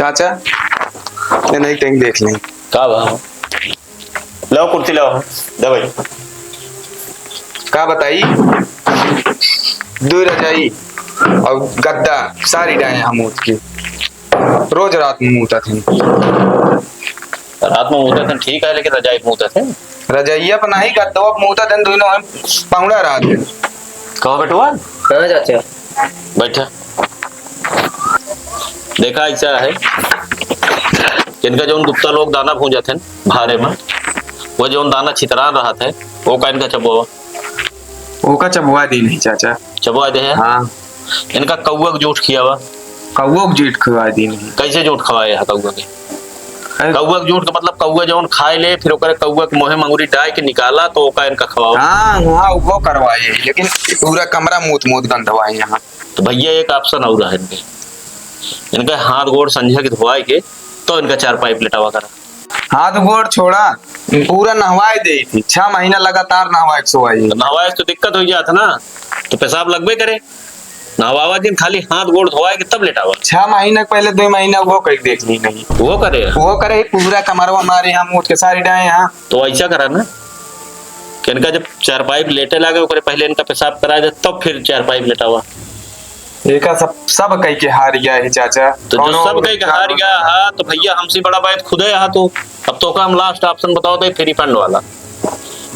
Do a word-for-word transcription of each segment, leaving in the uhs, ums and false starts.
चाचा, ये नहीं टेंग देख लें। का बा? लाओ कुर्सी लाओ, दे भाई। का बताई, दो रजाई और गद्दा सारी डाए हम मूत की, रोज रात में मूतत हैं। रात में मूतत हैं, ठीक है, लेकिन रजाई मूतत हैं? रजाइया पर नहीं, गद्दवा पर मूतत हैं, दोनों हम पहुड़ा रात है। कहो बेटवा। हाँ चाचा। बैठा। देखा, ऐसा है, इनका जौन कुत्ता लोग दाना भूंजत हैं भारे में, वो जौन दाना छितरान रहत है, वो का इनका चबवा? वो का चबवा दी नहीं चाचा। चबवा दे है? हाँ। इनका कौआ के जूठ खियावा। कौआ के जूठ खिया दी नहीं। कैसे जूठ खवाए है कौआ के? अरे कौआ के जूठ का मतलब कौआ जौन खाए ले, फिर ओकरे कौआ के मुँहे में अंगुरी डाल के निकाला, तो ओका इनका खवाओ। हाँ, वहाँ वो करवाए, लेकिन पूरा कमरा मूत मूत गंधवाए यहाँ। तो भैया, एक option और है इनके, इनका हाथ गोड़ संझा के धोआए के, तो इनका चार पाइप लेटावा करा। हाथ गोड़ छोड़ा, पूरा नहवाए दे थी, छह महीना लगातार नहवाए के सोवाई। तो नहवाए से तो दिक्कत हो जात ना, तो पेशाब लगबे करे। नहवावा दिन खाली हाथ गोड़ धोवाए के तब लेटावा। छह महीना के पहले, दो महीना वो कहीं देख ली नहीं। वो करे? वो करे, पूरा कमरवा मारे यहाँ, मूत के सारी डाए यहाँ। तो ऐसा करा ना, कि इनका जब चारपाई पे लेटे लागे, ओकरे पहले इनका पेशाब करा दे, तब फिर चारपाई पे लेटावा। एका सब, सब कह के हार गया है चाचा। तो जो कौनो सब कह के हार गया है, तो भैया हमसे बड़ा बात खुदे है। तो अब तो का हम last option बताओ तो, free fund वाला।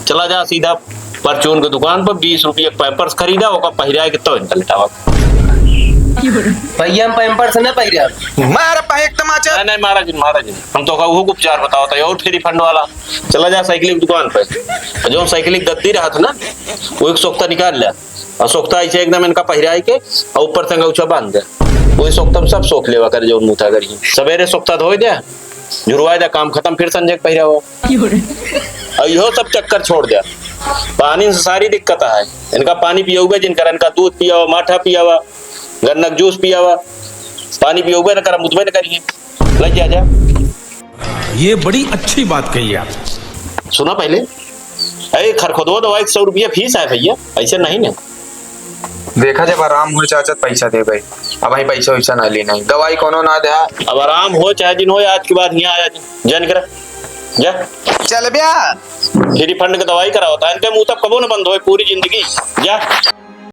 चला जा सीधा परचून के दुकान पर, बीस रुपये के Pampers खरीदा, ओका पहिरा के तब इनका लेटावा। भैया, हम Pampers न पहिरा। मार पहेक तमाचा। नहीं, नहीं, महाराज जी, महाराज जी, हम तो का वो उपचार बताओ तो, और free fund वाला। चला जा साइकिल की दुकान पे, जो साइकिल की गद्दी रहत ना, वो एक सोख्ता निकाल ले, और सोख्ता ऐसे एकदम इनका पहिराए के, और ऊपर से अंगौछा बांध दे। वही सोख्ता में सब सोख लेवा करे, जो मूता करी। सवेरे सोख्ता धोए दे, झुरवाए दे, काम खत्म, फिर संझे के पहिरावा। और इहो सब चक्कर छोड़ दे। पानी से सारी दिक्कत है। इनका पानी पियौबे जिन करा, इनका दूध पियावा, माठा पियावा, गन्ना का जूस पियावा, पानी पियौबे न करा, मुतबे न करिए। लग जा, जा। ये बड़ी अच्छी बात कही आप। सुना पहले, अरे खरखुदवा दवाई के सौ रुपया फीस है भैया, ऐसे नहीं ना। देखा, जब आराम हो चाचा त पैसा देबे। अब भाई पैसा वैसा ना लेना है, दवाई कोनो ना दे। अब आराम हो चाहे जिन हो, आज के बाद यहाँ आया जिन, जा निकरा, जा। चल बे। Free fund के दवाई करावत है, इनके मुँह तब कबो न बंद होए पूरी जिंदगी। जा।